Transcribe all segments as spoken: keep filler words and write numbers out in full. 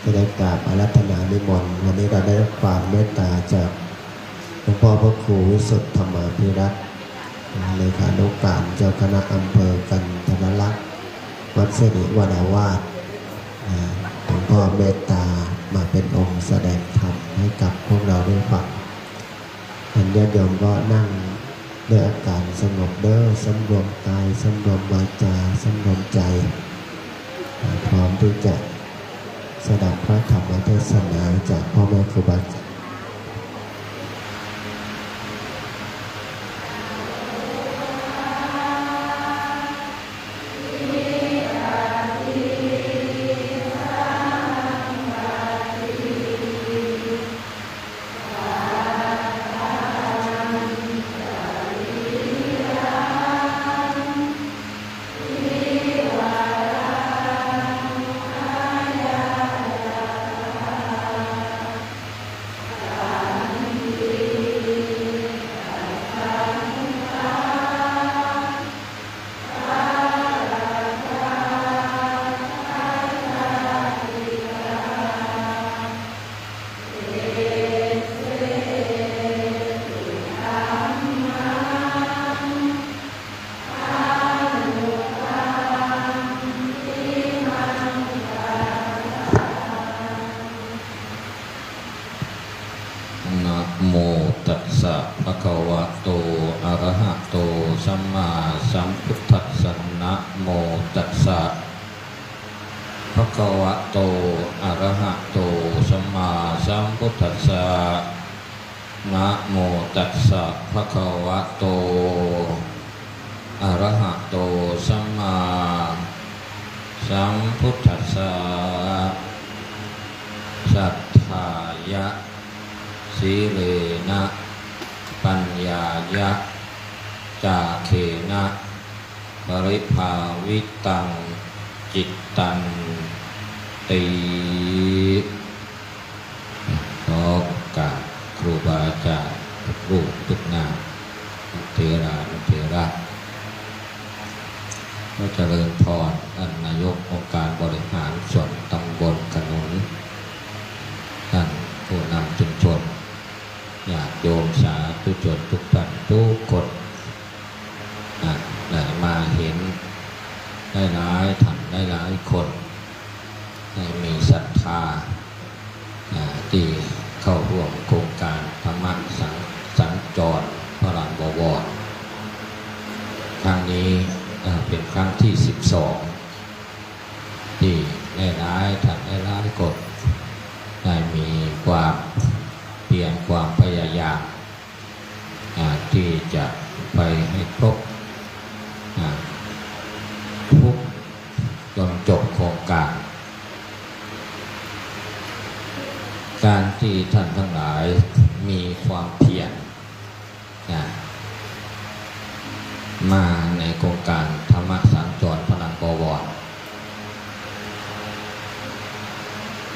จะได้กราบอาราธนานิมนต์ วันนี้เราได้รับความเมตตาจากหลวงพ่อพระครูวิสุทธิ์ธรรมาภิรัตน์ เลขานุการเจ้าคณะอำเภอกันทรลักษณ์ วัดสิริวราวาส อ่า หลวงพ่อเมตตามาเป็นองค์แสดงธรรมให้กับพวกเราได้ฟัง ท่านญาติโยมก็นั่งด้วยอาการสงบเด้อ สำรวมกาย สำรวมวาจา สำรวมใจ อ่า พร้อมที่จะสดับพระธรรมเทศนาจากพ่อแม่ครูบาอาจารย์นะโมตัสสะภะคะวะโต อะระหะโต สัมมาสัมพุทธัสสะ นะโมตัสสะภะคะวะโต อะระหะโต สัมมาสัมพุทธัสสะ นะโมตัสสะภะคะวะโต อะระหะโต สัมมาสัมพุทธัสสะ สัทธายะ สีเลนะ ปัญญายะ จาเคนะ ปริภาวิตัง จิตตันติ ขอโอกาสครูบาอาจารย์ทุกรูปทุกนาม เถรานุเถระ ก็เจริญพรท่านนายกองค์การบริหารส่วนตำบลขนุน ท่านผู้นำชุมชน ญาติโยมสาธุชนทุกท่านทุกคน อ่ะ ได้มาเห็นหลายๆท่านหลายๆคน ได้มีศรัทธา อ่า ที่เข้าร่วมโครงการธรรมะสัญ สัญจรพระรามบวร ครั้งนี้ อ่า เป็นครั้งที่สิบสอง ที่หลายๆท่านหลายๆคน ได้มีความเพียรความพยายาม อ่า ที่จะไปให้ครบ อ่า ทุก จนจบโครงการ การที่ท่านทั้งหลายมีความเพียร นะ มาในโครงการธรรมสัญจรพลังบวร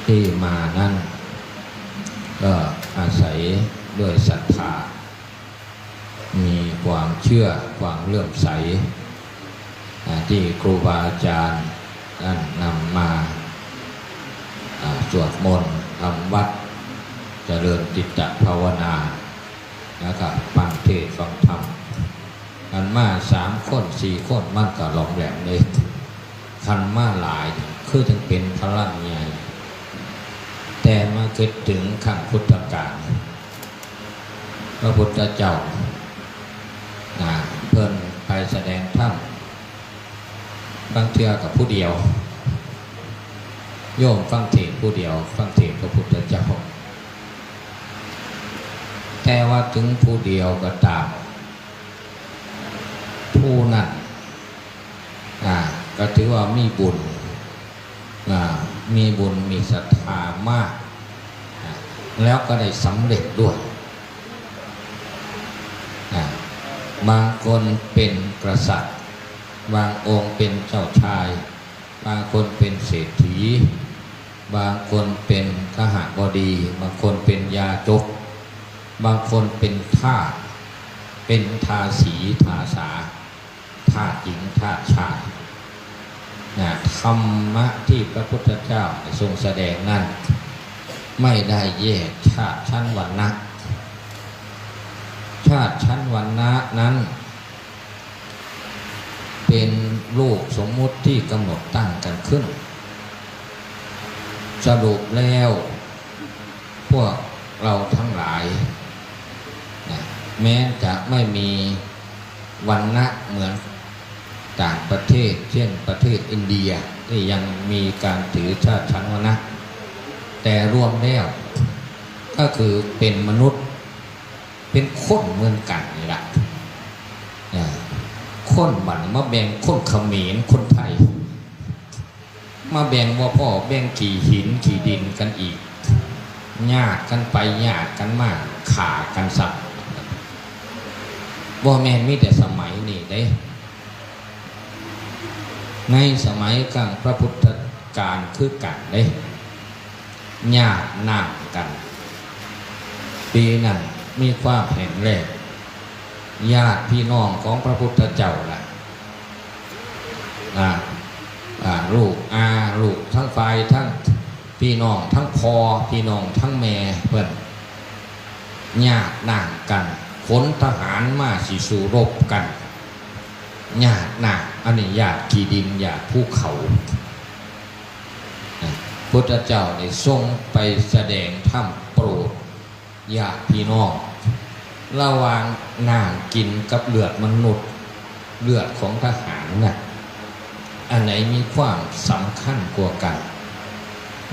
ที่มานั้น ก็อาศัยด้วยศรัทธา มีความเชื่อความเลื่อมใส อ่า ที่ครูบาอาจารย์ท่านนำมา อ่า สวดมนต์ทำวัตร เจริญจิตตภาวนา แล้วก็ฟังเทศน์ฟังธรรม คันมาสามคนสี่คนมันก็หลอมแหลมเลย คันมาหลายคือจั่งเป็นพลังใหญ่ แต่มาคิดถึงครั้งพุทธกาล พระพุทธเจ้า นะ เพิ่นไปแสดงธรรม บางเทื่อกับผู้เดียว โยมฟังเทศน์ผู้เดียว ฟังเทศน์พระพุทธเจ้า แต่ว่าถึงผู้เดียวก็ตาม ผู้นั้น อ่า ก็ถือว่ามีบุญ อ่า มีบุญมีศรัทธามาก อ่า แล้วก็ได้สำเร็จด้วย อ่า บางคนเป็นกษัตริย์ บางองค์เป็นเจ้าชาย บางคนเป็นเศรษฐี บางคนเป็นคหบดี บางคนเป็นยาจก บางคนเป็นทาส เป็นทาสีทาสา ทาสหญิงทาสชาย นะ ธรรมะที่พระพุทธเจ้าทรงแสดงนั้น ไม่ได้แยกชาติชั้นวรรณะ ชาติชั้นวรรณะนั้น เป็นโลกสมมุติที่กำหนดตั้งกันขึ้น สรุปแล้ว พวกเราทั้งหลายนะ แม้จะไม่มีวรรณะเหมือนต่างประเทศ เช่นประเทศอินเดีย ที่ยังมีการถือชาติชั้นวรรณะ แต่รวมแล้ว ก็คือเป็นมนุษย์ เป็นคนเหมือนกันนี่ละนะ คนบัดนี้มาแบ่งคนเขมร คนไทย มาแบ่งบ่พอ แบ่งขี้หินขี้ดินกันอีก ญาติกันไปญาติกันมา ฆ่ากันซ้ำ บ่แม่นมีแต่สมัยนี้เด้ ในสมัยครั้งพระพุทธกาลคือกันเด้ ญาตินางกัน ปีนั้นมีความแห้งแล้ง ญาติพี่น้องของพระพุทธเจ้าล่ะ อ่า อ่า ลูกอา ลูกทั้งฝ่ายทั้งพี่น้องทั้งพ่อพี่น้องทั้งแม่เพิ่น ญาตินางกัน ขนทหารมาสิสู้รบกัน ญาตินาง อันนี้ญาติขี้ดิน ญาติภูเขา พุทธเจ้าได้ทรงไปแสดงธรรมโปรดญาติพี่น้อง ระหว่างน้ำกินกับเลือดมนุษย์ เลือดของทหารน่ะ อันไหนมีความสำคัญกว่ากัน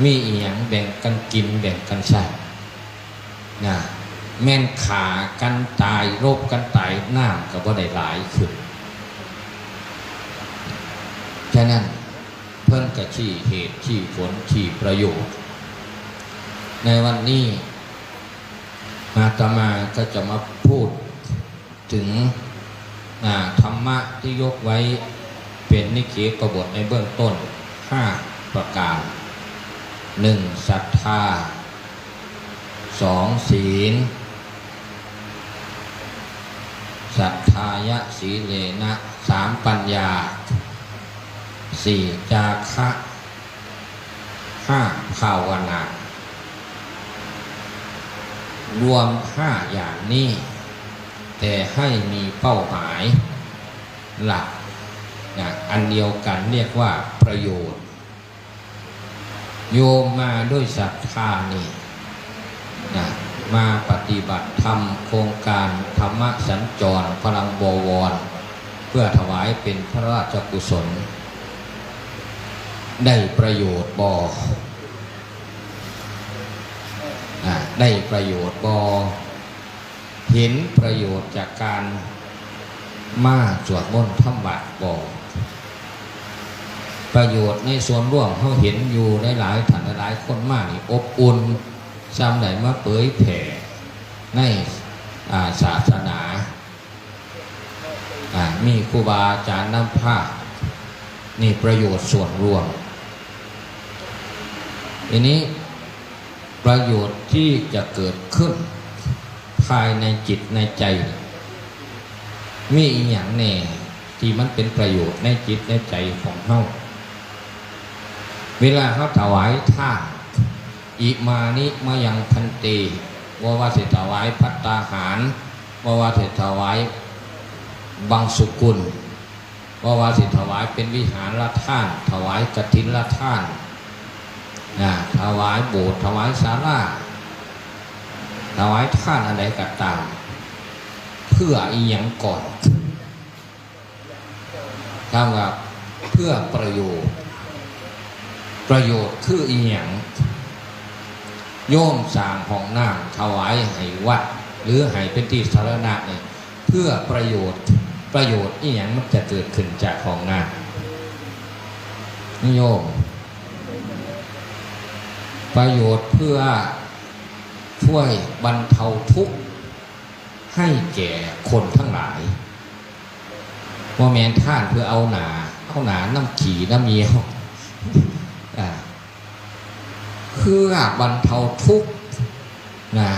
มีอีหยังแบ่งกันกินแบ่งกันใช้นะ แม่นฆ่ากันตาย รบกันตาย น้ำก็บ่ได้หลายขึ้น ฉะนั้นเพิ่นก็ชี้เหตุ ชี้ผล ชี้ประโยชน์ ในวันนี้อาตมาก็จะมาพูดถึง อ่า ธรรมะที่ยกไว้เป็นนิเคปบทในเบื้องต้น ห้า ประการ หนึ่ง ศรัทธา สอง ศีล ศรัทธายะสีเลนะ สาม ปัญญา สี่ จาคะ ห้า ภาวนา รวมห้าอย่างนี้ แต่ให้มีเป้าหมายหลักนะ อันเดียวกันเรียกว่าประโยชน์ โยมมาด้วยศรัทธานี่นะ มาปฏิบัติธรรมโครงการธรรมสัญจรพลังบวร เพื่อถวายเป็นพระราชกุศล ได้ประโยชน์บ่ อ่า ได้ประโยชน์บ่ เห็นประโยชน์จากการมาสวดมนต์ทำวัตรบ่ ประโยชน์ในส่วนรวมเฮาเห็นอยู่หลายๆ ท่านหลายๆ คนมานี่อบอุ่น ซ่ำได้มาเผยแผ่ใน อ่า ศาสนา อ่า มีครูบาอาจารย์นำพา นี่ประโยชน์ส่วนรวม ทีนี้ประโยชน์ที่จะเกิดขึ้นภายในจิตในใจ มีอีหยังแน่ที่มันเป็นประโยชน์ในจิตในใจของเฮา เวลาเฮาถวายทาน อิมานิมะยังภันเต บ่ว่าสิถวายภัตตาหาร บ่ว่าสิถวายบังสุกุล บ่ว่าสิถวายเป็นวิหารทาน ถวายกฐินทาน นะ ถวายโบสถ์ ถวายศาลา ถวายทานอันใดก็ตาม เพื่ออีหยังก่อน ถามว่าเพื่อประโยชน์ ประโยชน์คืออีหยัง โยมสร้างห้องน้ำถวายให้วัด หรือให้เป็นที่สาธารณะนี่ เพื่อประโยชน์ ประโยชน์อีหยังมันจะเกิดขึ้นจากห้องน้ำ โยม ประโยชน์เพื่อช่วยบรรเทาทุกข์ให้แก่คนทั้งหลาย บ่แม่นทานเพื่อเอาหน้า เอาหน้าน้ำขี้น้ำเยี่ยว อ่า เพื่อบรรเทาทุกข์นะ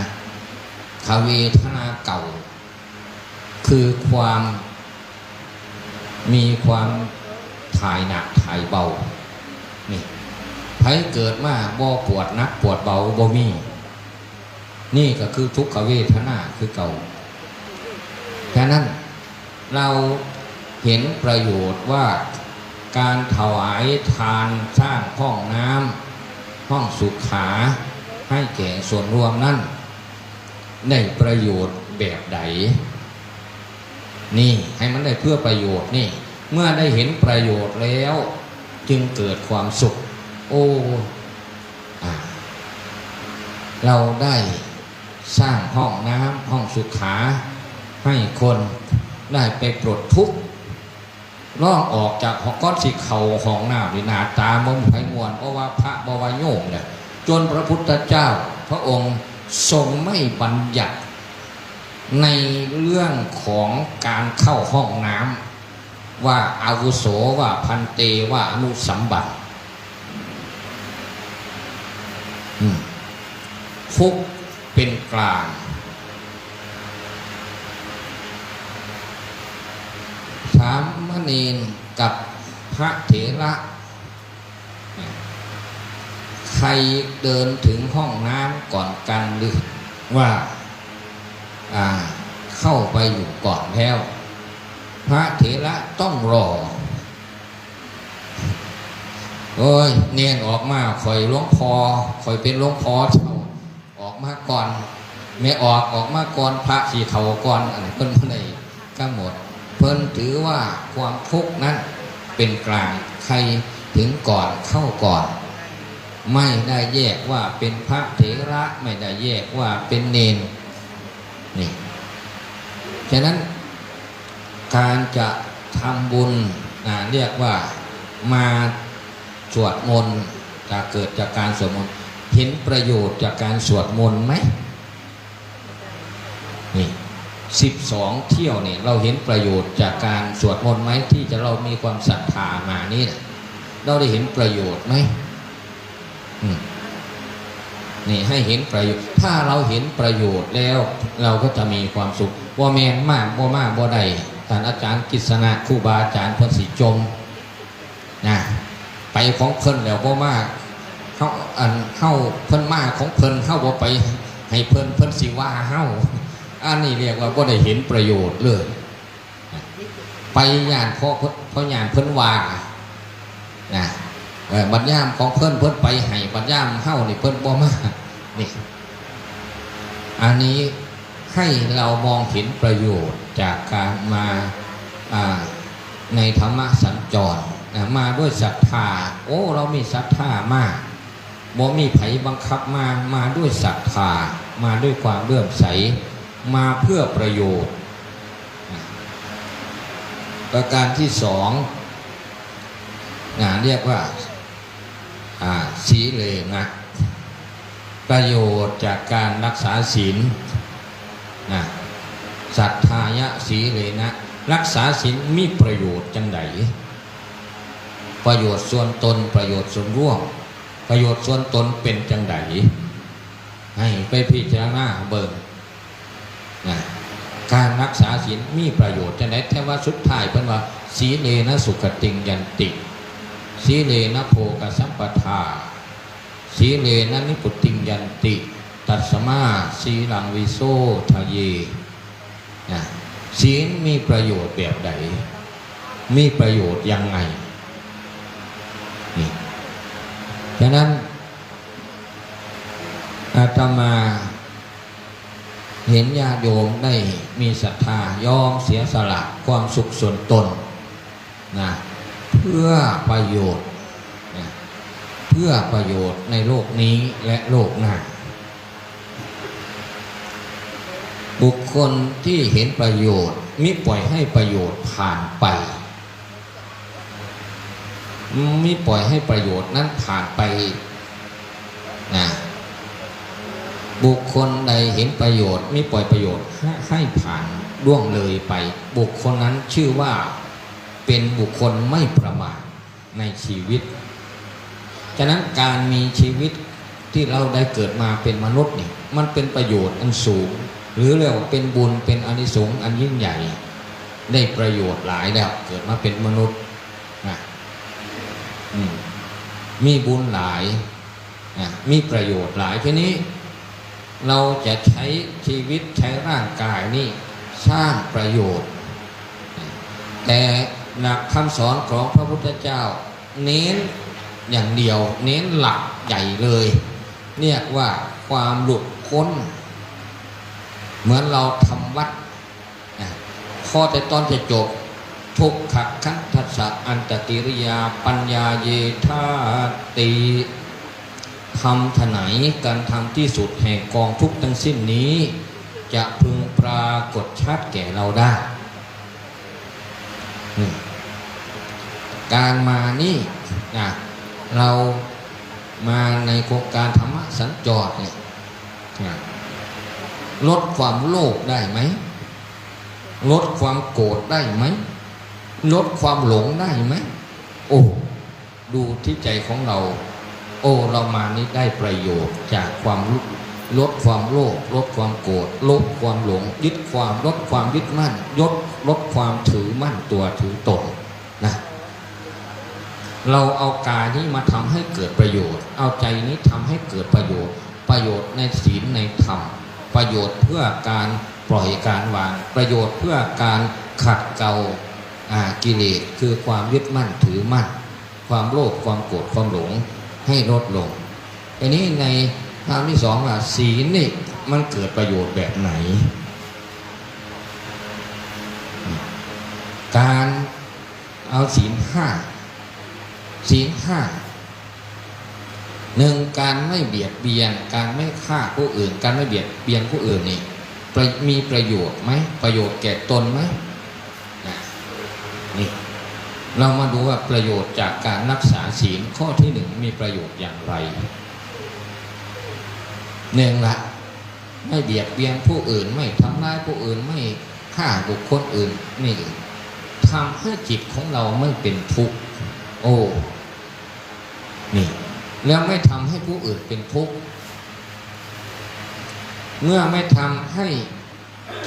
ขเวทนาเก่า คือความ มีความ ถ่ายหนักถ่ายเบา นี่ ไผเกิดมาบ่ปวดหนักปวดเบาบ่มี นี่ก็คือทุกขเวทนาคือเก่า ฉะนั้นเราเห็นประโยชน์ว่าการถวายทานสร้างห้องน้ำห้องสุขาให้แก่ส่วนรวมนั้น ได้ประโยชน์แบบใด นี่ให้มันได้เพื่อประโยชน์นี่ เมื่อได้เห็นประโยชน์แล้ว จึงเกิดความสุข โอ้ อ่า เราได้สร้างห้องน้ำห้องสุขาให้คนได้ไปปลดทุกข์ ลองออกจากหอ ก่อนสิเข้าห้องน้ำนี่หน้าตาบ่มีไผม่วน เพราะว่าพระบ่ว่าโยมเนี่ย จนพระพุทธเจ้าพระองค์ทรงไม่บัญญัติในเรื่องของการเข้าห้องน้ำ ว่าอาวุโส ว่าภันเต ว่าอนุสัมบัน อืม คุกเป็นกลาง สามเณรกับพระเถระ ใครเดินถึงห้องน้ำก่อนกันหรือว่า อ่า เข้าไปอยู่ก่อนแล้ว พระเถระต้องรอ โอ้ย เณรออกมา ข่อยหลวงพ่อ ข่อยเป็นหลวงพ่อเฒ่า ออกมาก่อน แม่ออก ออกมาก่อน พระสิเข้าก่อน อันนี้เพิ่นบ่ได้กำหนด เพิ่นถือว่าความทุกข์นั้นเป็นกลาง ใครถึงก่อนเข้าก่อน ไม่ได้แยกว่าเป็นพระเถระ ไม่ได้แยกว่าเป็นเณร นี่ ฉะนั้นการจะทำบุญ อ่า เรียกว่ามาสวดมนต์ จะเกิดจากการสวดมนต์ เห็นประโยชน์จากการสวดมนต์ไหม นี่ สิบสองเที่ยวเนี่ย เราเห็นประโยชน์จากการสวดมนต์ไหม ที่จะเรามีความศรัทธามานี่นะ เราได้เห็นประโยชน์ไหม อืม นี่ให้เห็นประโยชน์ ถ้าเราเห็นประโยชน์แล้ว เราก็จะมีความสุข บ่แม่นมาบ่มาบ่ได้ ท่านอาจารย์กฤษณะ ครูบาอาจารย์เพิ่นสิจม นะ ไปของเพิ่นแล้วบ่มา เฮา อัน เฮา เพิ่นมาของเพิ่น เฮาบ่ไปให้เพิ่น เพิ่นสิว่าเฮา อันนี้เรียกว่าบ่ได้เห็นประโยชน์เลย ไปย้านเพราะ เพราะย้านเพิ่นว่า นะ เออ บัดยามของเพิ่น เพิ่นไปให้ บัดยามเฮานี่เพิ่นบ่มา นี่ อันนี้ให้เรามองเห็นประโยชน์จากการมา อ่า ในธรรมสัญจร นะ มาด้วยศรัทธา โอ้ เรามีศรัทธามาก บ่มีไผบังคับมา มาด้วยศรัทธา มาด้วยความเลื่อมใส มาเพื่อประโยชน์ นะ ประการที่สอง นะ เรียกว่า อ่า สีเลนะ ประโยชน์จากการรักษาศีล นะ ศรัทธายะสีเลนะ รักษาศีลมีประโยชน์จังใด ประโยชน์ส่วนตน ประโยชน์ส่วนรวม ประโยชน์ส่วนตนเป็นจังใด ให้ไปพิจารณาเบิ่ง นะ การรักษาศีลมีประโยชน์จังใด แต่ว่าสุดท้ายเพิ่นว่า สีเลนะสุขติงยันติ สีเลนะโภคสัมปทา สีเลนะนิพพุติงยันติ ตัสมาสีลังวิโสทะเย นะ ศีลมีประโยชน์แบบใด มีประโยชน์ยังไง นี่ ฉะนั้น อาตมาเห็นญาติโยมได้มีศรัทธายอมเสียสละความสุขส่วนตน นะ เพื่อประโยชน์ นะ เพื่อประโยชน์ในโลกนี้และโลกหน้า บุคคลที่เห็นประโยชน์ มิปล่อยให้ประโยชน์ผ่านไป มิปล่อยให้ประโยชน์นั้นผ่านไป นะ บุคคลใดเห็นประโยชน์ มิปล่อยประโยชน์ให้ ให้ผ่านล่วงเลยไป บุคคลนั้นชื่อว่าเป็นบุคคลไม่ประมาทในชีวิต ฉะนั้นการมีชีวิตที่เราได้เกิดมาเป็นมนุษย์นี่ มันเป็นประโยชน์อันสูง หรือเรียกว่าเป็นบุญ เป็นอานิสงส์อันยิ่งใหญ่ ได้ประโยชน์หลายแล้ว เกิดมาเป็นมนุษย์ นะ มีบุญหลายนะ มีประโยชน์หลาย ทีนี้เราจะใช้ชีวิตใช้ร่างกายนี่สร้างประโยชน์ แต่หลักคำสอนของพระพุทธเจ้าเน้นอย่างเดียว เน้นหลักใหญ่เลย เรียกว่าความหลุดพ้น เหมือนเราทำวัตร นะ ข้อแต่ตอนจะจบ ทุกขขันธัสสะอันตกิริยาปัญญาเยธาติ ธรรมไฉนการทำที่สุดแห่งกองทุกข์ทั้งสิ้นนี้ จะพึงปรากฏชัดแก่เราได้ นี่ การมานี่นะ เรามาในโครงการธรรมสัญจรเนี่ยนะ ลดความโลภได้ไหม ลดความโกรธได้ไหม ลดความหลงได้ไหม โอ้ ดูที่ใจของเรา โอ้ เรามานี้ได้ประโยชน์จากความลดความโลภ ลดความโกรธ ลดความหลง ยึดความ ลดความยึดมั่น ลด ลดความถือมั่นตัวถือตนนะ เราเอากายนี้มาทำให้เกิดประโยชน์ เอาใจนี้ทำให้เกิดประโยชน์ ประโยชน์ในศีลในธรรม ประโยชน์เพื่อการปล่อยการวาง ประโยชน์เพื่อการขัดเกลา อ่า กิเลส คือความยึดมั่นถือมั่น ความโลภ ความโกรธ ความหลง ให้ลดลง ทีนี้ในคำที่สองว่า ศีลนี่มันเกิดประโยชน์แบบไหน การเอาศีลห้า ศีลห้า หนึ่ง การไม่เบียดเบียน การไม่ฆ่าผู้อื่น การไม่เบียดเบียนผู้อื่นนี่ ประ- มีประโยชน์ไหม ประโยชน์แก่ตนไหม นะ นี่ เรามาดูว่าประโยชน์จากการรักษาศีลข้อที่หนึ่งมีประโยชน์อย่างไร หนึ่งละ ไม่เบียดเบียนผู้อื่น ไม่ทำร้ายผู้อื่น ไม่ฆ่าบุคคลอื่น นี่ทำให้จิตของเราไม่เป็นทุกข์ โอ้ นี่ แล้วไม่ทำให้ผู้อื่นเป็นทุกข์ เมื่อไม่ทำให้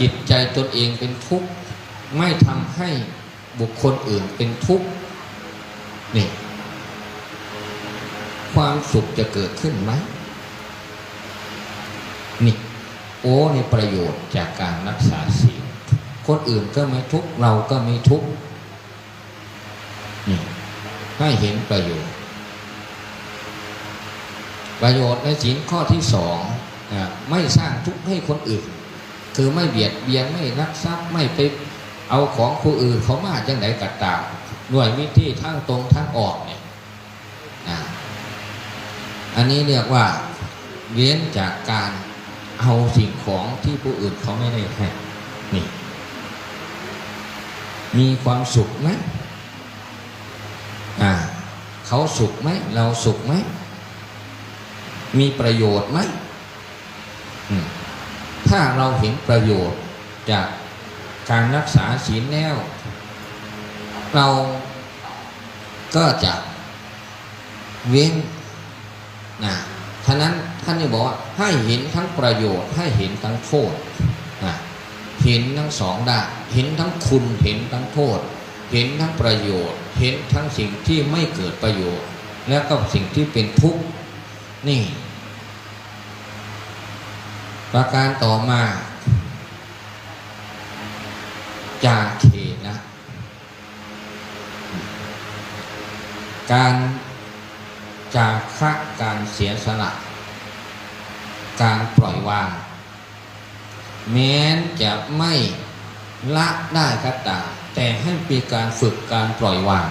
จิตใจตนเองเป็นทุกข์ ไม่ทำให้บุคคลอื่นเป็นทุกข์ นี่ ความสุขจะเกิดขึ้นไหม นี่ โอ้ นี่ประโยชน์จากการรักษาศีล คนอื่นก็ไม่ทุกข์ เราก็ไม่ทุกข์ นี่ ให้เห็นประโยชน์ ประโยชน์ในศีลข้อที่สอง อ่ะ ไม่สร้างทุกข์ให้คนอื่น คือไม่เบียดเบียน ไม่ลักทรัพย์ ไม่ไปเอาของผู้อื่นเขามาจังใดก็ตาม ด้วยวิธีทางตรงทางอ้อมเนี่ย อ่ะ อันนี้เรียกว่าเว้นจากการเอาสิ่งของที่ผู้อื่นเขาไม่ได้ให้ นี่ มีความสุขไหม อ่า เขาสุขไหม เราสุขไหม มีประโยชน์ไหม อืม ถ้าเราเห็นประโยชน์จากการรักษาศีลแล้ว เราก็จะเว้น นะ ฉะนั้นท่านนี่บอกว่าให้เห็นทั้งประโยชน์ ให้เห็นทั้งโทษ นะ เห็นทั้งสองด้าน เห็นทั้งคุณ เห็นทั้งโทษ เห็นทั้งประโยชน์ เห็นทั้งสิ่งที่ไม่เกิดประโยชน์ แล้วก็สิ่งที่เป็นทุกข์ นี่ ประการต่อมา จาเคนะ การจาคะ การเสียสละ การปล่อยวาง แม้นจะไม่ละได้ก็ตาม แต่ให้มีการฝึกการปล่อยวาง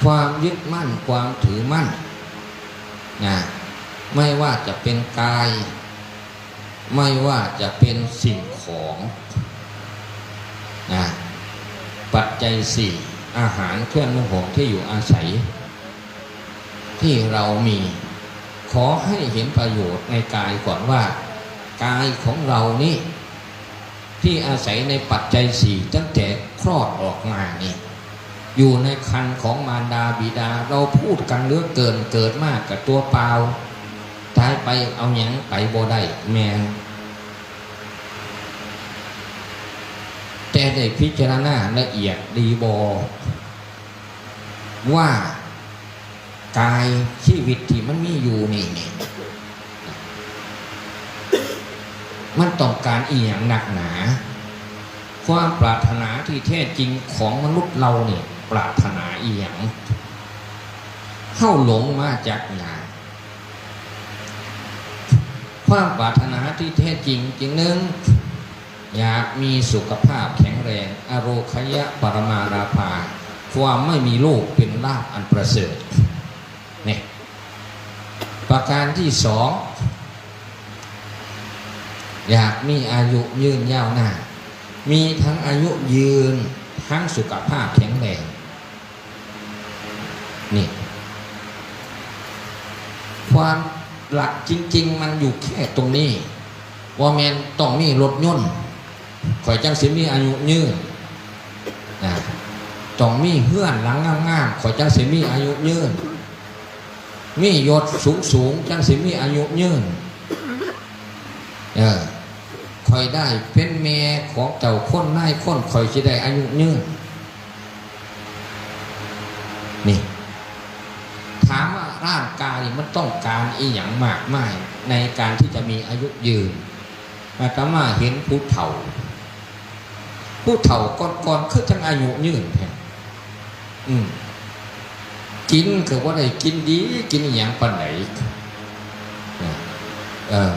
ความยึดมั่น ความถือมั่น นะ ไม่ว่าจะเป็นกาย ไม่ว่าจะเป็นสิ่งของ นะ ปัจจัยสี่ อาหาร เครื่องนุ่งห่ม ที่อยู่อาศัย ที่เรามี ขอให้เห็นประโยชน์ในกายก่อนว่า กายของเรานี่ ที่อาศัยในปัจจัยสี่ ตั้งแต่คลอดออกมานี่ อยู่ในครรภ์ของมารดาบิดา เราพูดกันเหลือเกิน เกิดมากับตัวเปล่า ตายไปเอาหยังไปบ่ได้ แม่น แต่ได้พิจารณาละเอียดดีบ่ ว่า กายชีวิตที่มันมีอยู่นี่นี่ มันต้องการอีหยังนักหนา ความปรารถนาที่แท้จริงของมนุษย์เรานี่ปรารถนาอีหยัง เฮาหลงมาจากหยัง ความปรารถนาที่แท้จริงจริงหนึ่ง อยากมีสุขภาพแข็งแรง อโรคยะปรมาราภา ความไม่มีโรคเป็นลาภอันประเสริฐ เนี่ย ประการที่สอง อยากมีอายุยืนยาวนาน มีทั้งอายุยืน ทั้งสุขภาพแข็งแรง นี่ ความหลักจริงๆ มันอยู่แค่ตรงนี้ ว่าแม่นต้องมีรถยนต์ ข่อยจังสิมีอายุยืน นะ ต้องมีเฮือนหลังงามๆ ข่อยจังสิมีอายุยืน มียศสูงๆ จังสิมีอายุยืน เออ ข่อยได้เป็นแม่ของเจ้าคนนายคน ข่อยสิได้อายุยืน นี่ ถามว่าร่างกายมันต้องการอีหยังมากมายในการที่จะมีอายุยืน อาตมาเห็นผู้เฒ่า ผู้เฒ่าก่อนๆ คือจังอายุยืนแท้ อืม กินก็บ่ได้กินดี กินอีหยังปานใด เออ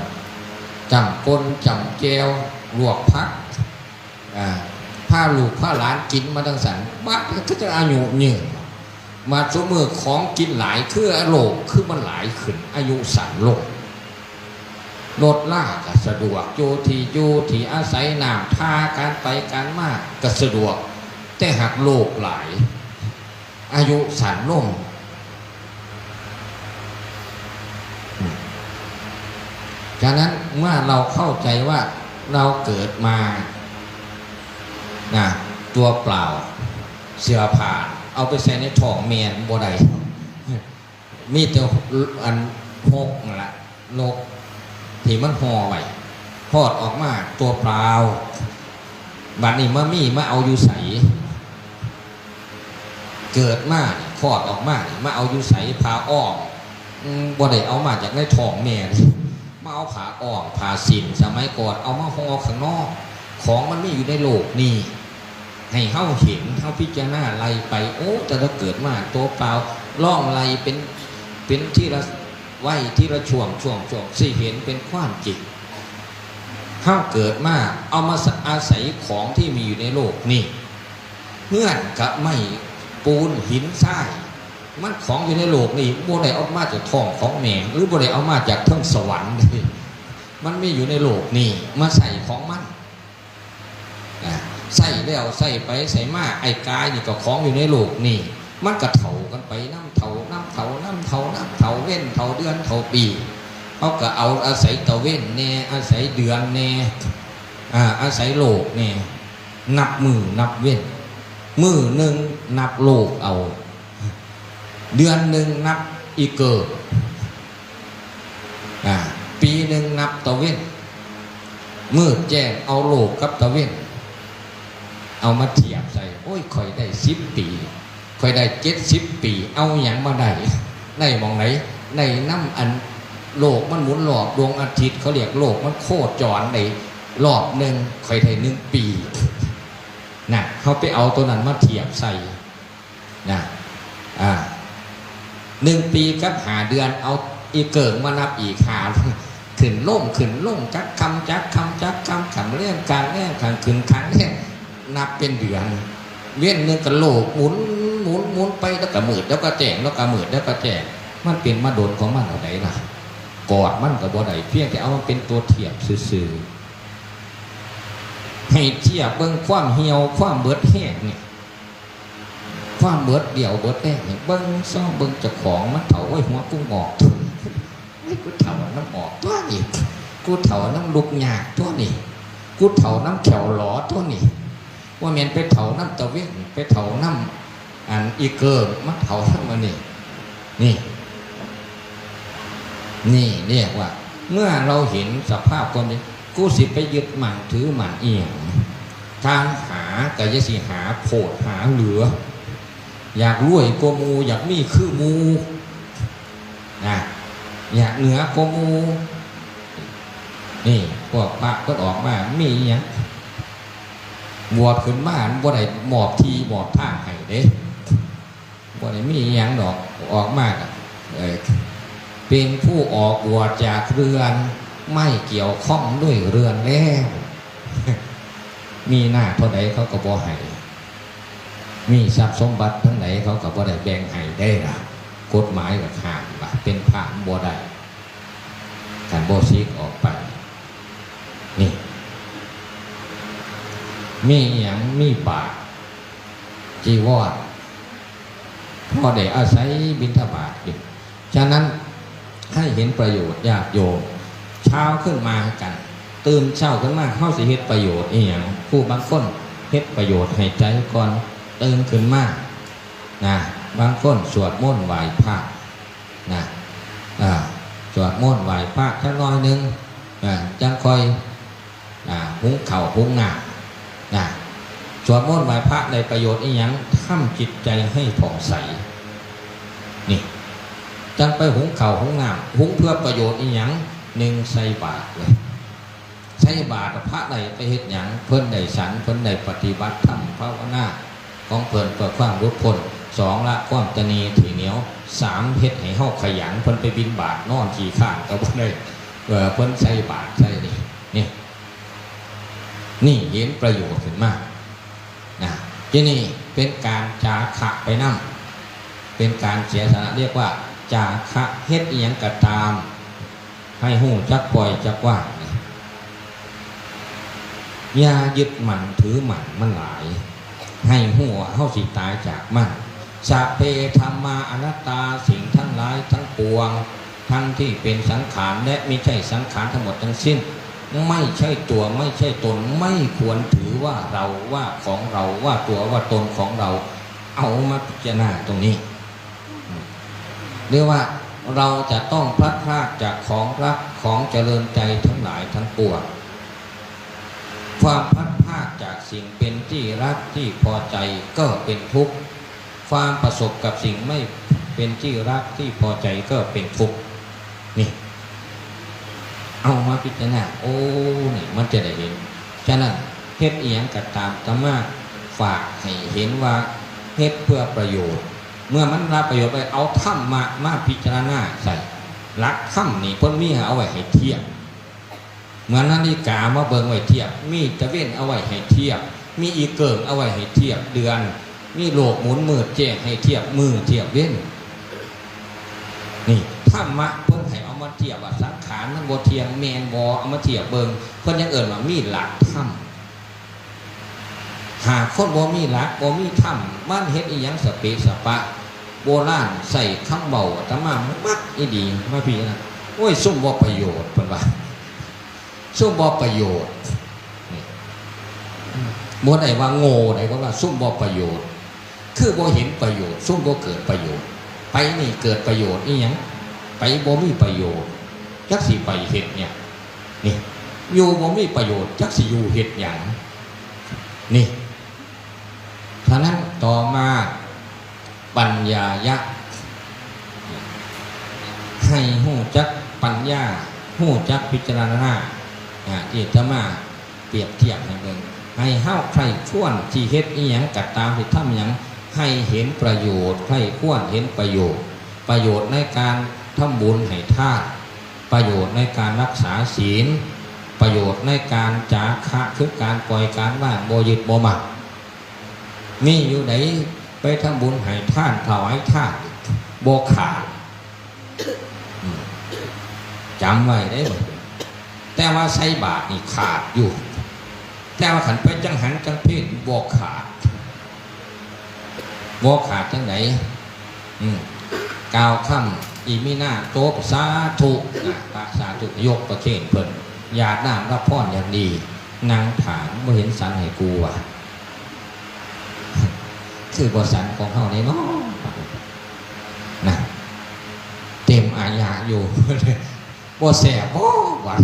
จ้ำป่นจ้ำแจ่ว ลวกผัก อ่า พาลูกพาหลานกินมาจั่งซั้น บัดนี้คือจังอายุยืน มาซุมื้อของกินหลาย คือโรคคือมันหลายขึ้น อายุสั้นลง รถลาก็สะดวก อยู่ที่อยู่ที่อาศัย น้ำท่า การไปการมาก็สะดวก แต่หากโรคหลาย อายุสั้นลง ฉะนั้นเมื่อเราเข้าใจว่าเราเกิดมา นะ ตัวเปล่า เสื้อผ้า เอาไปใส่ในท้องแม่บ่ได้ มีแต่อันหกนั่นละ หก ที่มันห่อไว้ คลอดออกมาตัวเปล่า บัดนี้มามีมาเอาอยู่ไส เกิดมานี่ คลอดออกมานี่ มาเอาอยู่ไส ผ้าอ้อม อืม บ่ได้เอามาจากในท้องแม่นี่ มาเอาผ้าอ้อม ผ้าสิ้น สมัยก่อนเอามาห่อข้างนอก ของมันมีอยู่ในโลกนี่ ให้เฮาเห็น เฮาพิจารณาไล่ไป โอ้ แต่เราเกิดมาตัวเปล่า ลองไล่เป็น เป็นทีละวัย ทีละช่วง ช่วง ช่วง สิเห็นเป็นความจริง เฮาเกิดมา เอามาอาศัยของที่มีอยู่ในโลกนี่ เฮือนกะไม้ปูนหินทราย มันของอยู่ในโลกนี่ บ่ได้เอามาจากท้องของแม่ หรือบ่ได้เอามาจากเทิงสวรรค์ มันมีอยู่ในโลกนี่ มาใส่ของมัน อ่ะ ใส่แล้วใส่ไปใส่มา ไอ้กายนี่ก็ของอยู่ในโลกนี่ มันก็เฒ่ากันไปนำ เฒ่านำ เฒ่านำ เฒ่านำ เฒ่าเว็น เฒ่าเดือน เฒ่าปี เขาก็เอาอาศัยตะเว็นแน่ อาศัยเดือนแน่ อ่า อาศัยโลกแน่ นับมื้อนับเว็น มื้อหนึ่งนับโลกเอา เดือนหนึ่งนับอีเกิก อ่า ปีหนึ่งนับตะเว็น มืดแจ้งเอาโลกกับตะเว็น เอามาเทียบใส่ โอ้ย ข่อยได้สิบปี ข่อยได้เจ็ดสิบปี เอาหยังมาได้ ได้หม่องไหน ได้นำอันโลกมันหมุนรอบดวงอาทิตย์ เขาเรียกโลกมันโคจรได้รอบหนึ่ง ข่อยได้หนึ่งปี น่ะ เขาไปเอาตัวนั้นมาเทียบใส่ นะ อ่า หนึ่งปีกับห้าเดือน เอาอีเกิ่งมานับอีกห้า ขึ้นลง ขึ้นลง จักค่ำ จักค่ำ จักค่ำ ค่ำแลง กลางแลง กลางคืน กลางแลง นับเป็นเดือน เว็นหนึ่งก็โลกหมุน หมุน หมุนไป แล้วก็มืด แล้วก็แจ้ง แล้วก็มืด แล้วก็แจ้ง มันเป็นมาโดนของมันเท่าใดล่ะ กอดมันก็บ่ได้ เพียงแต่เอามันเป็นตัวเทียบซื่อๆ ให้เทียบเบิ่งความเหี่ยว ความเบิดแฮงนี่ ความเบิดเดี่ยวเบิดแฮงนี่ เบิ่งซองเบิ่งเจ้าของ มันเฒ่า โอ้ย หัวกูงอก นี่กูเฒ่านำงอกตั๊วนี่ กูเฒ่านำลุกยากตั๊วนี่ กูเฒ่านำแข้วหลอตั๊วนี่ ว่าแม่นไปเฒ่านำตะเว็น ไปเฒ่านำอันอีเกิ่ง มาเฒ่านำอันนี้ นี่ นี่เรียกว่า เมื่อเราเห็นสภาพความจริง กูสิไปยึดมั่นถือมั่นอีหยัง ทางหาก็อย่าสิหาโพดหาเหลือ อยากรวยกว่าหมู่ อยากมีคือหมู่นะ อยากเหนือกว่าหมู่ นี่พวกพระเพิ่นออกมา มีอิหยัง บวชขึ้นมา มันบ่ได้มอบที่มอบทางให้เด้ บ่ได้มีอิหยังดอก ออกมาก็ เอ่อ เป็นผู้ออกบวชจากเรือน ไม่เกี่ยวข้องด้วยเรือนแล้ว มีหน้าเท่าใดเขาก็บ่ให้ มีทรัพย์สมบัติทั้งหลายเขาก็บ่ได้แบ่งให้ได้ล่ะ กฎหมายก็ห้ามว่าเป็นพระบ่ได้ การบ่สิกออกไป นี่ มีอิหยัง มีบาตร จีวร พอได้อาศัยบิณฑบาตอยู่ ฉะนั้นให้เห็นประโยชน์ญาติโยม เช้าขึ้นมากัน ตื่นเช้าขึ้นมา เฮาสิเฮ็ดประโยชน์อีหยัง ผู้บางคนเฮ็ดประโยชน์ให้ใจก่อน ตื่นขึ้นมา นะ บางคนสวดมนต์ไหว้พระ นะ อ่า สวดมนต์ไหว้พระจักหน่อยหนึ่ง อ่า จั่งค่อย อ่า หุงข้าวหุงน้ำ นะ สวดมนต์ไหว้พระได้ประโยชน์อีหยัง ทำจิตใจให้ผ่องใส นี่ จั่งไปหุงข้าวหุงน้ำ หุงเพื่อประโยชน์อีหยัง หนึ่ง ใส่บาตรเลย ใส่บาตรพระได้ไปเฮ็ดหยัง เพิ่นได้ฉัน เพิ่นได้ปฏิบัติธรรมภาวนาของเพิ่นเพื่อความหลุดพ้น สอง ละความตนีทีเหนียว สาม เฮ็ดให้เฮาขยัน เพิ่นไปบิณฑบาตนอนขี้ข้านก็บ่ได้ เออ เพิ่นใส่บาตรใส่นี่ นี่ นี่เห็นประโยชน์ขึ้นมา นะ ที่นี่เป็นการจาคะไปนำ เป็นการเสียสละ เรียกว่าจาคะ เฮ็ดอิหยังก็ตาม ให้ฮู้จักปล่อยจักวาง อย่ายึดมั่นถือมั่นมันหลาย ให้ฮู้ว่าเฮาสิตายจากมัน สัพเพธัมมาอนัตตา สิ่งทั้งหลายทั้งปวง ทั้งที่เป็นสังขารและมิใช่สังขารทั้งหมดทั้งสิ้น ไม่ใช่ตัวไม่ใช่ตน ไม่ควรถือว่าเราว่าของเราว่าตัวว่าตนของเรา เอามาพิจารณาตรงนี้ เรียกว่าเราจะต้องพลัดพรากจากของรักของเจริญใจทั้งหลายทั้งปวง ความพลัดพรากจากสิ่งเป็นที่รักที่พอใจก็เป็นทุกข์ ความประสบกับสิ่งไม่เป็นที่รักที่พอใจก็เป็นทุกข์ นี่ เอามาพิจารณา โอ้ นี่มันจะได้เห็น ฉะนั้นเฮ็ดอีหยังก็ตาม อาตมาฝากให้เห็นว่าเฮ็ดเพื่อประโยชน์ เมื่อมันรับประโยชน์ไป เอาธรรมะมาพิจารณาใส่ หลักธรรมนี่เพิ่นมีเอาไว้ให้เทียบ เหมือนนาฬิกามาเบิ่งไว้เทียบ มีตะเว็นเอาไว้ให้เทียบ มีอีเกิ่งเอาไว้ให้เทียบเดือน มีโลกหมุนมืดแจ้งให้เทียบมื้อเทียบเว็น นี่ ธรรมะเพิ่นให้เอามาเทียบว่าสังขารมันบ่เที่ยงแม่นบ่ เอามาเทียบเบิ่ง เพิ่นยังเอิ้นว่ามีหลักธรรม หากคนบ่มีหลักบ่มีธรรม มันเฮ็ดอีหยังสะเปะสะปะ โบราณใช้คำเว้า อาตมามักอีหลี มาพี่นะ โอ้ย ซุมบ่ประโยชน์ เพิ่นว่า ซุมบ่ประโยชน์ นี่ บ่ได้ว่าโง่ใด๋ เพิ่นว่าซุมบ่ประโยชน์ คือบ่เห็นประโยชน์ ซุมบ่เกิดประโยชน์ ไปนี่เกิดประโยชน์อีหยัง ไปบ่มีประโยชน์ จักสิไปเฮ็ดหยัง นี่ อยู่บ่มีประโยชน์ จักสิอยู่เฮ็ดหยัง นี่ ฉะนั้นต่อมา ปัญญายะ ให้ฮู้จักปัญญา ฮู้จักพิจารณา อ่า ที่อาตมาเปรียบเทียบให้เบิ่ง ให้เฮาใคร่ครวญที่เฮ็ดอีหยังก็ตาม ที่ทำหยัง ให้เห็นประโยชน์ ใคร่ครวญเห็นประโยชน์ ประโยชน์ในการทำบุญให้ทาน ประโยชน์ในการรักษาศีล ประโยชน์ในการจาคะ คือการปล่อยการวาง บ่ยึดบ่มั่น มีอยู่ใด๋ ไปทำบุญให้ทาน ถวายทาน บ่ขาด อืม จำไว้เด้อ แต่ว่าใส่บาตรนี่ขาดอยู่ แต่ว่าคันไปจังหันจังเพลบ่ขาด บ่ขาดจังใด๋ อืม กล่าวคำอิมินาโตปะสาธุ นะ พระสาธุ ยกประเคนเพิ่น หยาดน้ำรับพรอย่างดี นั่งถาม บ่เห็นสันให้กูว่า คือบ่สันของเฮานี่เนาะ นะ เต็มอาญาอยู่ บ่แซ่บบ่หวาน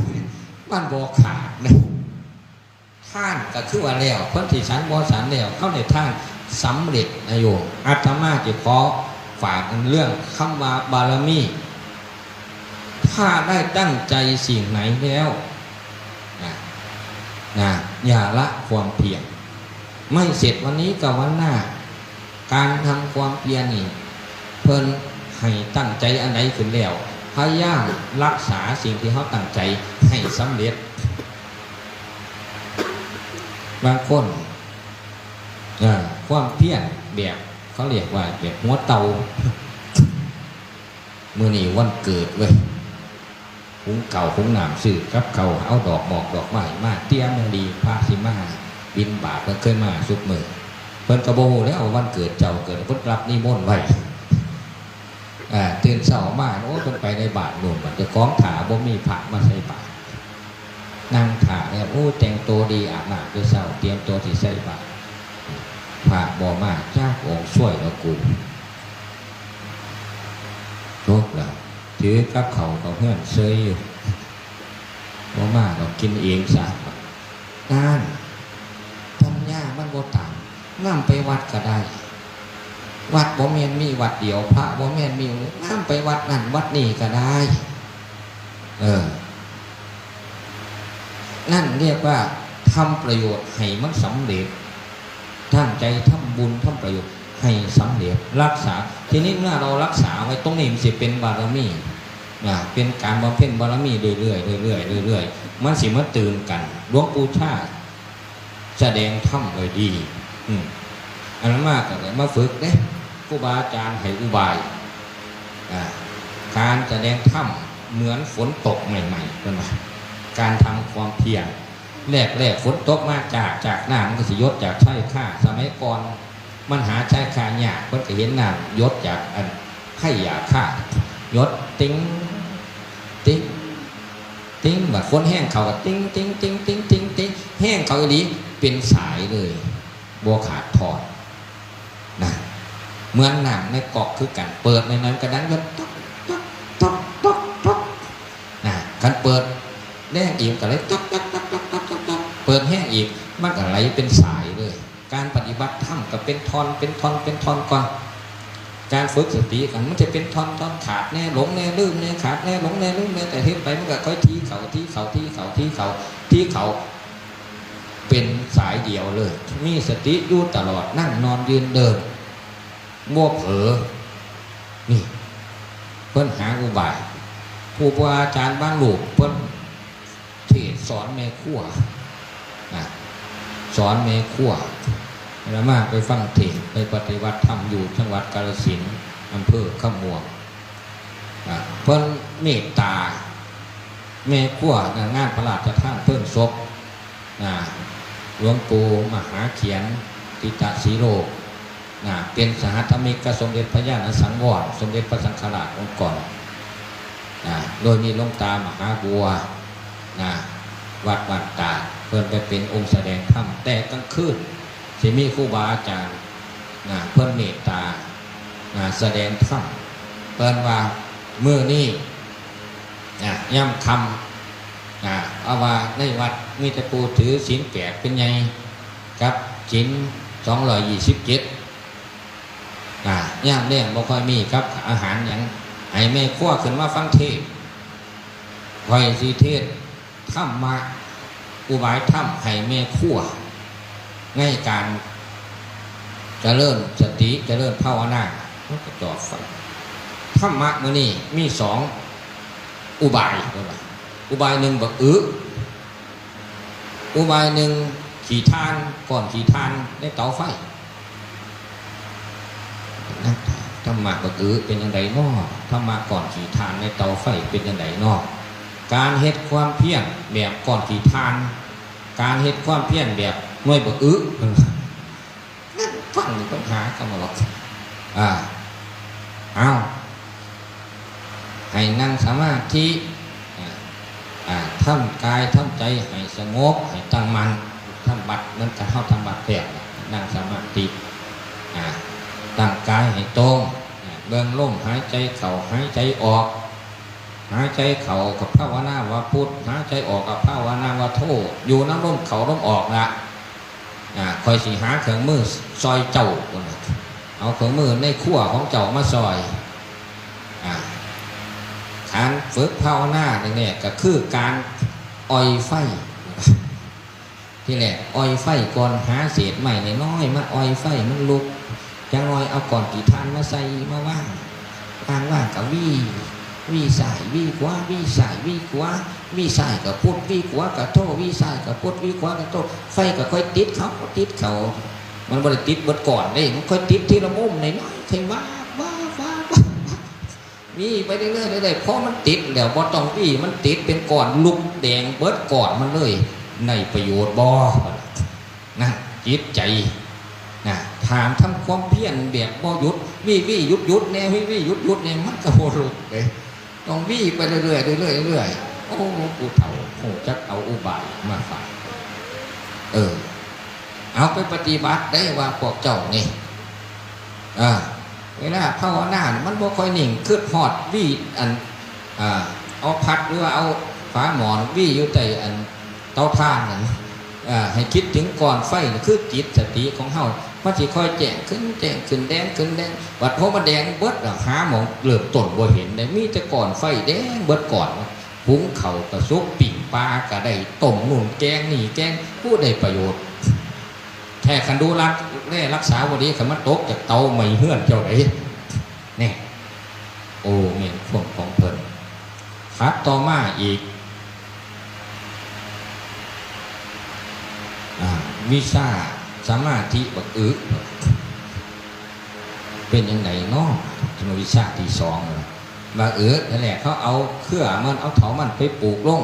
มันบ่ขาดนะ ทานก็คือว่าแล้ว คนที่สันบ่สันแล้ว เขาได้ทาน สำเร็จนะโยม อาตมาจะขอฝากเรื่องคำว่าบารมี ถ้าได้ตั้งใจสิ่งไหนแล้วนะนะอย่าละความเพียร ไม่เสร็จวันนี้ก็วันหน้า การทำความเพียรนี่ เพิ่นให้ตั้งใจอันใดขึ้นแล้ว พยายามรักษาสิ่งที่เขาตั้งใจให้สำเร็จ บางคนเอ่อความเพียรแบบเขาเรียกว่าแบบหัวเต่า มื้อนี้วันเกิดเว้ย หุงข้าวหุงน้ำ ซื้อกับข้าว เอาดอกหมอกดอกไม้มาเตรียมอย่างดี พระสิมาบิณฑบาต เพิ่นเคยมาซุมื้อ เพิ่นก็บ่ฮู้แล้วว่าวันเกิดเจ้าเกิด เพิ่นรับนิมนต์ไว้ อ่า ตื่นเช้ามา โอ้ เพิ่นไปในบาตรโน่น บาดเจ้าของถ่าบ่มีพระมาใส่บาตร นั่งถ่าแล้ว โอ้ แต่งตัวดี อาบน้ำแต่เช้า เตรียมตัวสิใส่บาตร พระบ่มาจักองค์ ซวยแล้วกู จบแล้ว ถือกับข้าวเข้าเฮือนเซยอยู่ บ่มาดอก กินเองซะ นั่น ปัญญามันบ่ตาม นำไปวัดก็ได้ วัดบ่แม่นมีวัดเดียว พระบ่แม่นมีองค์เดียว นำไปวัดนั่นวัดนี้ก็ได้ เออ นั่นเรียกว่าทำประโยชน์ให้มันสำเร็จ ตั้งใจทำบุญทำประโยชน์ให้สำเร็จ รักษา ทีนี้เมื่อเรารักษาไว้ตรงนี้ มันสิเป็นบารมีนะ เป็นการบำเพ็ญบารมีเรื่อยๆ เรื่อยๆ เรื่อยๆ มันสิมาตื่นกัน หลวงปู่ชาแสดงธรรมไว้ดี อืม อาตมาก็เลยมาฝึกเด้ ครูบาอาจารย์ให้อุบาย อ่า การแสดงธรรมเหมือนฝนตกใหม่ๆ เพิ่นว่า การทำความเพียร แรกๆ ฝนตกมาจาก จากน้ำมันก็สิหยดจากใช้คา สมัยก่อน มันหาใช้คายาก เพิ่นก็เห็นน้ำหยดจากอันไคหญ้าคา หยดติ๊ง ติ๊ง ติ๊ง บัดฝนแฮงเข้าก็ติ๊ง ติ๊ง ติ๊ง ติ๊ง ติ๊ง ติ๊ง แฮงเข้าอีหลี เป็นสายเลย บ่ขาดทอน นะ เหมือนน้ำในก๊อกคือกัน เปิดหน่อยๆ มันก็ดังหยดต๊อก ต๊อก ต๊อก ต๊อก ต๊อก นะ คันเปิดแรงอีกก็เลยต๊อก ต๊อก ต๊อก ต๊อก ต๊อก ต๊อก ต๊อก เปิดแฮงอีก มันก็ไหลเป็นสายเลย การปฏิบัติธรรมก็เป็นท่อน เป็นท่อน เป็นท่อนก่อน การฝึกสติกันมันจะเป็นท่อน ท่อน ขาดแน่ หลงแน่ ลืมแน่ ขาดแน่ หลงแน่ ลืมแน่ แต่เฮ็ดไปมันก็ค่อยถี่เข้า ถี่เข้า ถี่เข้า ถี่เข้า ถี่เข้า เป็นสายเดียวเลย มีสติอยู่ตลอด นั่งนอนยืนเดิน บ่เผลอ นี่ เพิ่นหาอุบาย ครูบาอาจารย์บางรูปเพิ่นเทศน์สอนแม่ครัว นะ สอนแม่ครัว อาตมาไปฟังเทศน์ ไปปฏิบัติธรรมอยู่จังหวัดกาฬสินธุ์ อำเภอคำม่วง อ่ะ เพิ่นเมตตา แม่ครัว งานพระราชทานเพลิงศพ นะ หลวงปู่มหาเขียน ทิตะสีโล นะ เป็นสหธรรมิกกับสมเด็จพระญาณสังวร สมเด็จพระสังฆราชองค์ก่อน นะ โดยมีหลวงตามหาบัว นะ วัดบ้านตาด เพิ่นไปเป็นองค์แสดงธรรม แต่กลางคืน สิมีครูบาอาจารย์ นะ เพิ่นเมตตา นะ แสดงธรรม เพิ่นว่ามื้อนี้ นะ ย่ำค่ำ นะ เอาว่าในวัดมีแต่ผู้ถือศีลแปดเป็นใหญ่ กับศีลสองร้อยยี่สิบเจ็ด นะ ย่ำแลงบ่ค่อยมีกับอาหารหยัง ให้แม่ครัวขึ้นมาฟังเทศน์ ข้อยสิเทศน์ธรรมะ อุบายธรรมให้แม่ครัว ในการเจริญสติ เจริญภาวนา มันก็จอบฟัง ธรรมะมื้อนี้มีสองอุบาย เพิ่นว่า อุบายหนึ่งบักอึ อุบายหนึ่งขี้ถ่าน ก้อนขี้ถ่านในเตาไฟ นะ ธรรมะบักอึเป็นจั่งใดน้อ ธรรมะก้อนขี้ถ่านในเตาไฟเป็นจั่งใดน้อ การเฮ็ดความเพียรแบบก้อนขี้ถ่าน การเฮ็ดความเพียรแบบหน่วยบักอึ นั่นฟังนี่ปัญหากันหมดหรอก อ่า เอา ให้นั่งสมาธิ อ่า อ่า ทำกายทำใจให้สงบ ให้ตั้งมั่น ทำวัดเหมือนกับเฮาทำวัดแท้ นั่งสมาธิ อ่า ตั้งกายให้ตรง อ่า เบิ่งลมหายใจเข้า หายใจออก หายใจเข้าก็ภาวนาว่าพุทธ หายใจออกก็ภาวนาว่าโธ อยู่นำลมเข้าลมออกนะ อ่า ข้อยสิหาเครื่องมือซอยเจ้า เอาเครื่องมือในครัวของเจ้ามาซอย อ่า การฝึกภาวนาเนี่ยก็คือการอ่อยไฟ ที่แรกอ่อยไฟก่อน หาเศษไม้น้อยๆมาอ่อยไฟมันลุก จั่งน้อยเอาก้อนขี้ถ่านมาใส่ มาวาง วางๆ ก็หวี หวีซ้ายหวีขวา หวีซ้ายหวีขวา หวีซ้ายก็พุท หวีขวาก็โธ หวีซ้ายก็พุท หวีขวาก็โธ ไฟก็ค่อยติดเข้า ติดเข้า มันบ่ได้ติดเบิดก้อนเด้ มันค่อยติดทีละมุมน้อยๆ ค่อยวาบ วาบ วาบ วาบ หวีไปเรื่อยๆ เรื่อยๆ พอมันติดแล้ว บ่ต้องหวี มันติดเป็นก้อนลุกแดงเบิดก้อนมันเลย ได้ประโยชน์บ่ นะ จิตใจ นะ ถามทำความเพียรแบบบ่หยุด หวี หวี หยุด หยุดแน่ หวี หวี หยุด หยุดแน่ มันก็บ่ลุกเด้ ต้องหวีไปเรื่อยๆ เรื่อยๆ เรื่อยๆ โอ้ ผู้เฒ่า ฮู้จักเอาอุบายมาฝาก เออ เอาไปปฏิบัติได้ว่าพวกเจ้านี่ อ่า เวลาภาวนานี่มันบ่ค่อยนิ่ง คิดฮอดหวีอัน อ่า เอาพัดหรือว่าเอาฝาหม้อหวีอยู่ใต้อันเตาถ่านนั่น อ่า ให้คิดถึงก้อนไฟนี่ คือจิตสติของเฮา มันสิค่อยแจ้งขึ้น แจ้งขึ้น แดงขึ้น แดง บัดพอมันแดงเบิดแล้ว หาหม่องเริ่มต้นบ่เห็นเลย มีแต่ก้อนไฟแดงเบิดก้อน หุงข้าวก็สุก ปิ้งปลาก็ได้ ต้มนู่นแกงนี่ แกง ผู้ได้ประโยชน์ แท้คันดูรักแลรักษาบ่ดี คันมันตกจากเตาไหม้เฮือนเจ้าได๋ นี่ โอ้ แม่นความของเพิ่น ถัดต่อมาอีก อ่า วิชาสมาธิบักอึ เป็นจั่งใดน้อ วิชาที่สอง บักอึ นั่นแหละ เขาเอาเครือมัน เอาเถามันไปปลูกลง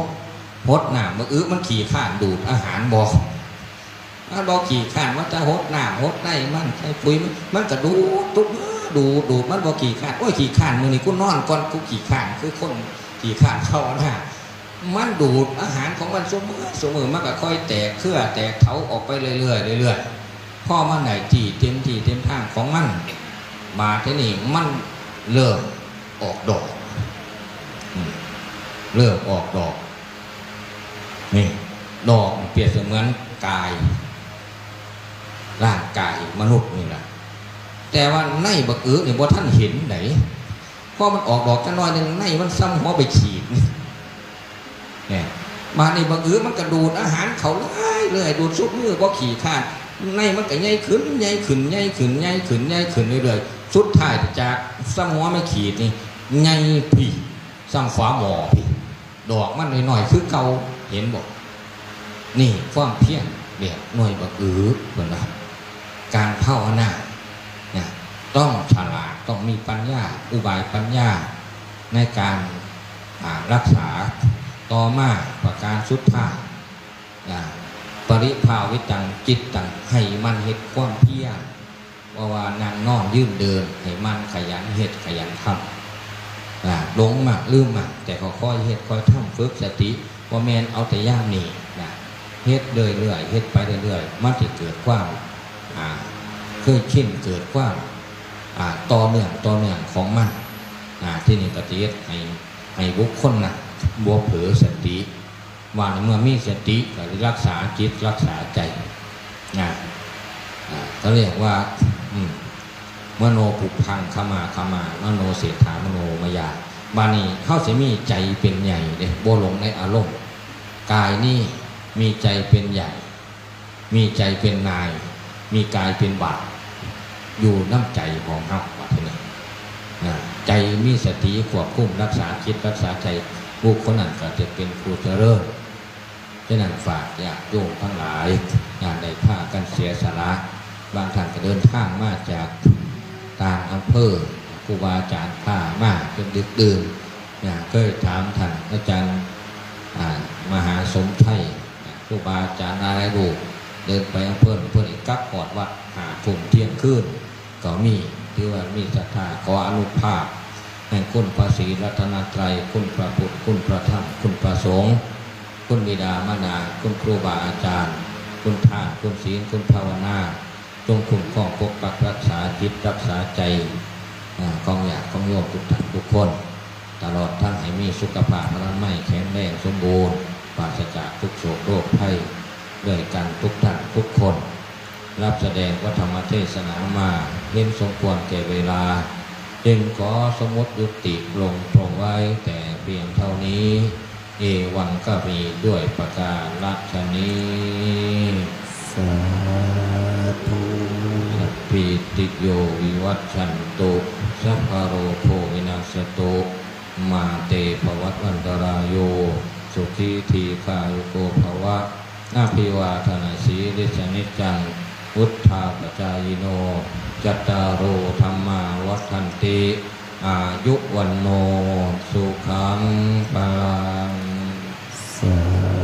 หดน้ำ บักอึ มันขี้คร้านดูดอาหารบ่ มันบ่ขี้คร้าน มันจะหดน้ำหดในมัน ใส่ปุ๋ยมัน มันก็ดูดทุกมื้อ ดูด ดูด มันบ่ขี้คร้าน โอ้ย ขี้คร้าน มื้อนี้กูนอนก่อน กูขี้คร้าน คือคนขี้คร้านภาวนา มันดูดอาหารของมันซุมื้อ ซุมื้อ มันก็ค่อยแตกเครือ แตกเถาออกไปเรื่อยๆ เรื่อยๆ พอมันได้ที่เต็มที่เต็มทางของมัน บาดทีนี้มันเริ่มออกดอก อืม เริ่มออกดอก นี่ ดอกเปรียบเสมือนกาย ร่างกายมนุษย์นี่ล่ะ แต่ว่าในบักอึนี่บ่ทันเห็นได๋ พอมันออกดอกจักหน่อยหนึ่ง ในมันส่ำหัวใบขีด เนี่ย บาดนี้บักอึมันก็ดูดอาหารเข้าเรื่อยๆ ดูดซุมื้อบ่ขี้คร้าน ในมันก็ใหญ่ขึ้น ใหญ่ขึ้น ใหญ่ขึ้น ใหญ่ขึ้น ใหญ่ขึ้นเรื่อยๆ สุดท้ายจากส่ำหัวใบขีดนี่ ใหญ่พี้ ส่ำฝาหม้อพี้ ดอกมันน้อยๆ คือเก่า เห็นบ่ นี่ความเพียรแบบหน่วยบักอึ เพิ่นว่า การภาวนา นะ ต้องฉลาด ต้องมีปัญญา อุบายปัญญา ในการ อ่า รักษา ต่อมาประการสุดท้าย นะ ปริภาวิตังจิตตัง ให้หมั่นเฮ็ดความเพียร บ่ว่านั่งนอนยืนเดิน ให้หมั่นขยันเฮ็ดขยันทำ อ่า หลงมั่งลืมมั่ง แต่ก็ค่อยเฮ็ดค่อยทำ ฝึกสติ บ่แม่นเอาแต่ยามนี้ นะ เฮ็ดเรื่อยๆ เฮ็ดไปเรื่อยๆ มันสิเกิดความ อ่า เคยชิน เกิดความ อ่า ต่อเนื่อง ต่อเนื่องของมัน อ่า ทีนี้ก็สิเฮ็ดให้ ให้บุคคลนั้นบ่เผลอสติ ว่าเมื่อมีสติก็รักษาจิตรักษาใจ นะ อ่า เขาเรียกว่า อืม มโนปุพพัง ขมาขมา มโนเศรษฐา มโนมยา บาดนี้เฮาสิมีใจเป็นใหญ่เด้ บ่หลงในอารมณ์ กายนี้มีใจเป็นใหญ่ มีใจเป็นนาย มีกายเป็นบ่าว อยู่นำใจของเฮา ว่าเท่านั้น นะ ใจมีสติควบคุมรักษาจิตรักษาใจ บุคคลนั้นก็จะเป็นผู้เจริญ ฉะนั้นฝากญาติโยมทั้งหลาย งานใดพากันเสียสละ บางท่านก็เดินทางมาจากต่างอำเภอ ครูบาอาจารย์พามาจนดึกดื่น นะ เคยถามท่านอาจารย์ อ่า มหาสมชัย นะ ครูบาอาจารย์หลายรูป เดินไปอำเภอ เพิ่นกลับฮอดวัดห้าทุ่มเที่ยงคืน ก็มี ถือว่ามีศรัทธา ขออานุภาพ แห่งคุณพระศรีรัตนตรัย คุณพระพุทธ คุณพระธรรม คุณพระสงฆ์ คุณบิดามารดา คุณครูบาอาจารย์ คุณทาน คุณศีล คุณภาวนา จงคุ้มครองปกปักรักษาจิตรักษาใจ อ่า ของญาติของโยมทุกท่านทุกคน ตลอดทั้งให้มีสุขภาพอนามัยแข็งแรงสมบูรณ์ ปราศจากทุกข์โศกโรคภัย ด้วยกันทุกท่านทุกคน รับแสดงพระธรรมเทศนามา เห็นสมควรแก่เวลา จึงขอสมมติยุติลงตรงไว้แต่เพียงเท่านี้ เอวังก็มีด้วยประการฉะนี้ สาธุ สัพพีติโยวิวัชชันตุ สัพพะโรโควินัสสตุ มาเตภวัตวันตรายโย สุขีทีคายุโกภวะ อภิวาทนาสีลิสนิจจัง วุฒาปจายิโน จัตตาโรธรรมาวัฒนติ อายุวันโน สุขังพลัง สา